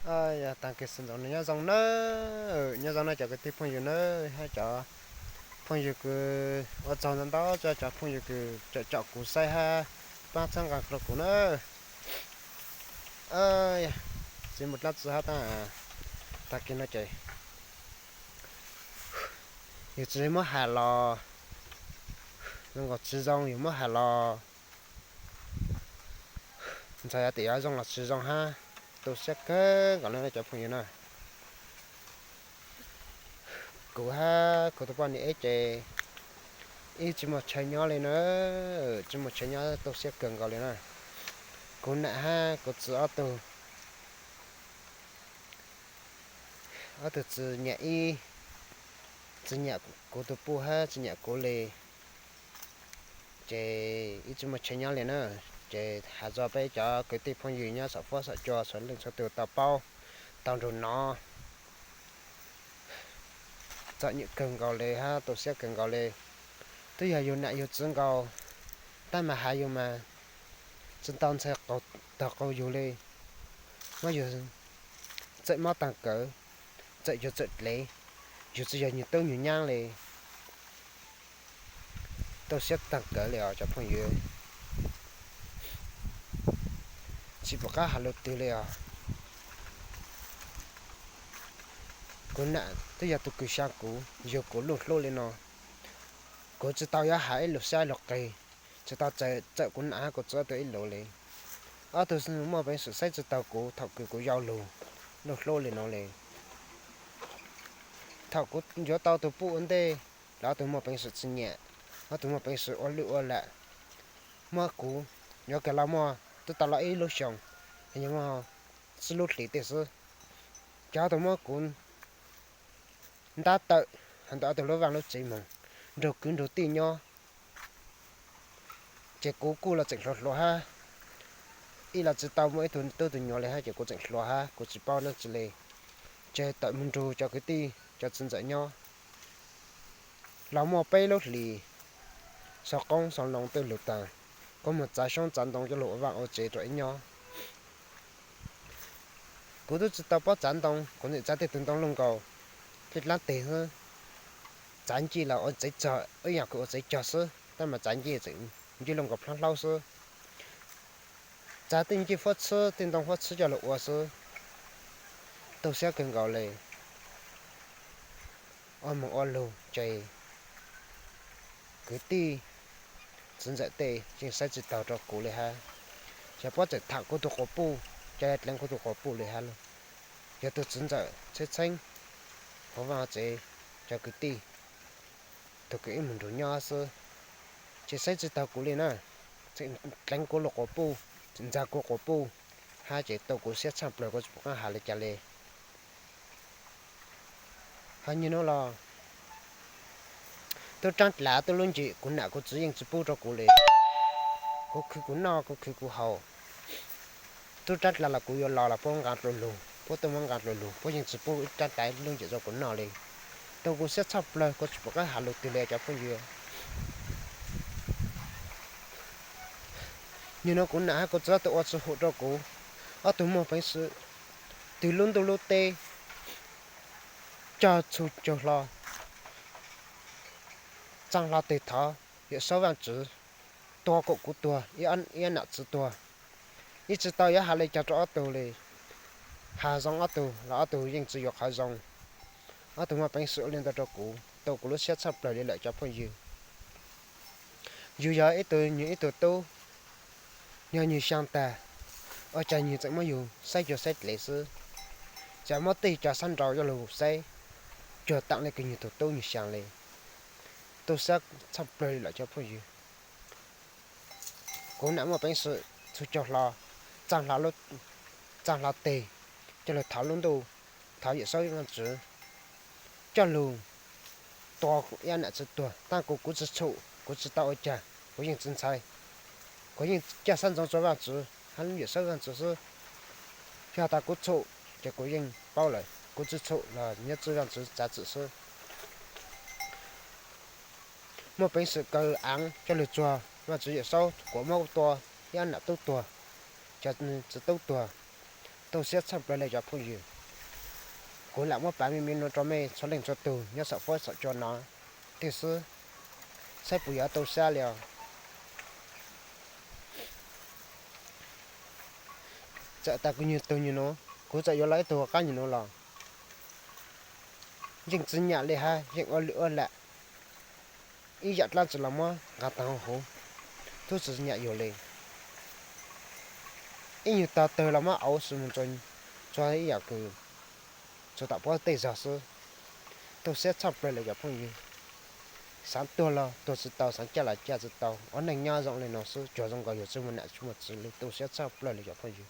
Yog tag kis sawv ntxov no nyob zoo nawb, nyob zoo nawb cov kwv tij phooj ywg nawb, hab cov phooj ywg kws ua tsaug ntau ntau, cov phooj ywg kws tsom kuv saib hab paab txhawb nqa rua kuv nawb. Txiv mus dlaab tsi hab tab, tag kis no ces yus tsi muab has los zoo nkaus tsi zoo, yus muab has los ntxhais yog tias yuav zoo los tsi zoo hab, tu siab kawg nkaus li cov phooj ywg na. Kuv hab kuv tus poj niam ib ces ib tsi muaj chaw nyob li na, tsi muaj chaw nyob tu siab kawg nkaus li na. Kuv nam hab kuv txiv ob tug, ob tug tsi nyiam ib, tsi nyiam kuv tus puj hab tsi nyiam kuv li, ces ib tsi muaj chaw nyob li na. Ces has txug peb cov kwv tij phooj ywg nyob saum fuab saum cua txhua leej txhua tug tau paub tau nrug nov, txom nyem kawg nkaus li hab tu siab kawg nkaus li. Twb yog yug nam yug txiv nkaus, tab mas has yug mas tsi tau ntxhais tog qaug yug li, muab yug txawm mob taag kawg, txawm yug txawm dlev, yug tsi yog nyuag tub nyuag nyaab li. Tu siab taag kawg li os cov phooj ywg, tsi pum qab has lug twg li os. Kuv nam twb yog tug kws xyaa kuv, yug kuv luj hlub li no, kuv tsi tau yuav has ib lug sab lug qig, tsi tau txawm kuv nam hab kuv txiv ob tug ib lug li. Ob tug muaj peev xwm saib tsi taug kuv thaum kws kuv yau lug, luj hlub li no li. Thaum kuv yuav tau tug puj ua ntej los ob tug muaj peev xwm tsi nyiam, ob tug muaj peev xwm ua lwj ua lam, muab kuv yuav kag los muaj twb tau los ib lub xyoo, xwb lub hlis tej xwb, ces ob tug muab kuv ntab tawm hab ntawm ob tug lub vaaj lub tsev moog nrug kwv nrug tij nyob. Ces kuv kuj los tseem hluas hluas hab, ib los tsi tau muaj ib tug tub tug nyuam li hab ces kuv tseem hluas hab kuv tsi paub dlaab tsi li. Ces tawm moog nrug cov kwv tij cov txiv ntxawm nyob, los muaj peb lub hlis, sau qoob sau loo twb lug taag, kuv moog txav xyoob txav ntoo coj lug ua vaaj ua tsev rua ib nyob. Kuv tub tsi tau paub txav ntoo, kuv tseem txav tej tug ntoo luj nkaus tej dlaab teg xwb, txav ncig los ua tsev txog ib yaam kws ua tsev cog xwb, tab mas txav ncig tseem ncig luj nkaus plhaab hlaub xwb. Txav tej ncig huab txhwb tej ntoo huab txhwb coj lug ua xwb, tu siab kawg nkaus li. Ua moog ua lug ces kwv tij txiv ntxawm tej yeej saib tsi taug rua kuv li hab, xyov puab tseem tham kuv tug quas puj, ca le dleev kuv tug quas puj li hab lug. Yog tug txiv ntxawm txheeb txheeb hauv vaaj tsev, cov kwv tij tug kws ib moog nrug nyob xwb, ces saib tsi taug kuv li na, tseem dleev kuv lug quas puj, ntxag kuv quas puj, hab ces tau kuv siab tshaj plawg kuv tsi pum qaab has li cas li. Hab nyuag nub los tub raab dlav tub lub ntsim kuv nam kuv txiv yeej tsi pub rua kuv li. Kuv khwv kuv noj kuv khwv kuv haus, tub raab dlav los kuv yuav los los puab nqaa dlua lug, puab tuaj muab nqaa dlua lug puab yeej tsi pub ib raab dlav lub ntsim rua kuv noj li. Tau kuv siab tshaj plawg kuv tsi pum qaab has lug twg li cov phooj ywg. Nyuag nub kuv nam hab kuv txiv ob tug ua tsi hum rua kuv, ob tug muaj peev xwm twg lub ntuj lub teb cog txhu caug hlo, txaa hlo teg thov Yawm Saub Vaajtswv tuag kuas kuv tuag, ib nam txiv tuag. Yeej tsi tau yuav has le caag rua ob tug li. Has zoo ob tug los ob tug yeej tsi yuav qhov zoo. Ob tug muaj peev xwm ua li ntawd rua kuv, tau kuv lub siab tshaj plawg li lawm cov phooj ywg. Yug yog ib tug, yug ib tug tub, yog yug xyaa tag, ua caag yug tseem muab yug saib cuag saib dlev xwb, tseem muab tej cov sab nraud coj lug saib cuag taam le kws yug tug tub yug xyaa li. Tu siab tshaj plawg li lawm cov phooj ywg. Kuv nam muaj peev xwm txhu caug hlo, txaa hlo teg coj lug thov lub ntuj, thov Yawm Saub Vaajtswv coj lug tua ib nam txiv tuag, tab kuv, kuv tsi tshum, kuv tsi tau ua caag, kuv yeej tsi ntshai. Kuv yeej caj sab ntxoov rua Vaajtswv hab Yawm Saub Vaajtswv xwb. Yog tas kuv tshum ces kuv yeej paub lawm, kuv tsi tshum los nyob txwj Vaajtswv txav txim xwb. Muaj peev xwm kaw aav coj lug txuag Vaajtswv Yawm Saub kuas muab tua ib nam tub tuag, cov txiv tub tuag. Tu siab tshaj plaws li cov phooj ywg. Kuv lam muab piav me me no rau mej txhua leej txhua tug nyob saum fuab saum cua no twg xwb, saib puas yuav tu siab li os. Txawm tas kuv nyuag tug nyuag nuav, kuv txawm yuav los ib tug qab nyuag nuav los yeej tsi nyam li hab yeej ua lwm ua lam. Ib yam dlaab tsi los muab nqa taag huv, tub tsi nyam yug li. Ib nyuag tog twg los muab auv xwb mus txug ib yam kws txug tom puab tej zog xwb. Tu siab tshaj plaws li cov phooj ywg. Xaav tuag los tuag tsi tau, xaav caj los caj tsi tau, ua neej nyob zoo li no xwb, cuag zoo nkaus yug tsi muaj nam tsi muaj txiv li. Tu siab tshaj plaws li cov phooj ywg.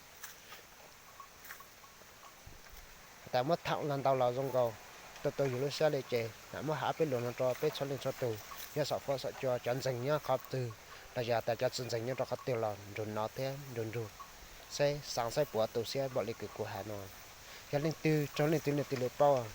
Tas muab thaam los ntau los zoo nkaus, tu tu yug lub siab li ces lam muab has peb lug no rau peb txhua leej txhua tug nyob saum fuab saum cua, cov ntseeg nyob qhov twg los yog tas cov tsi ntseeg nyob rau qhov twg los nrug nov thiab nrug nrug saib, xaav saib puas tu siab npaum li kws kuv has no. Yog leej twg raug leej twg leej twg li paub